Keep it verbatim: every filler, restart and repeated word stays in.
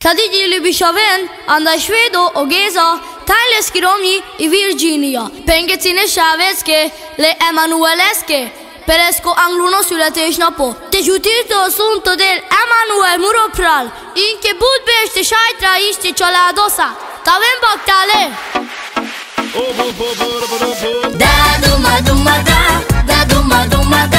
Tadigi ljubišaven, anda švedo o geza, tajleski Romi i Virginija. Penge cine šaveske, le Emanueleske, peresko angluno su le tešna po. Te žutito sunto del Emanuel muro pral, inke but beš te šaj tra išče čaladosa. Taven baktale. Da duma duma da, da duma duma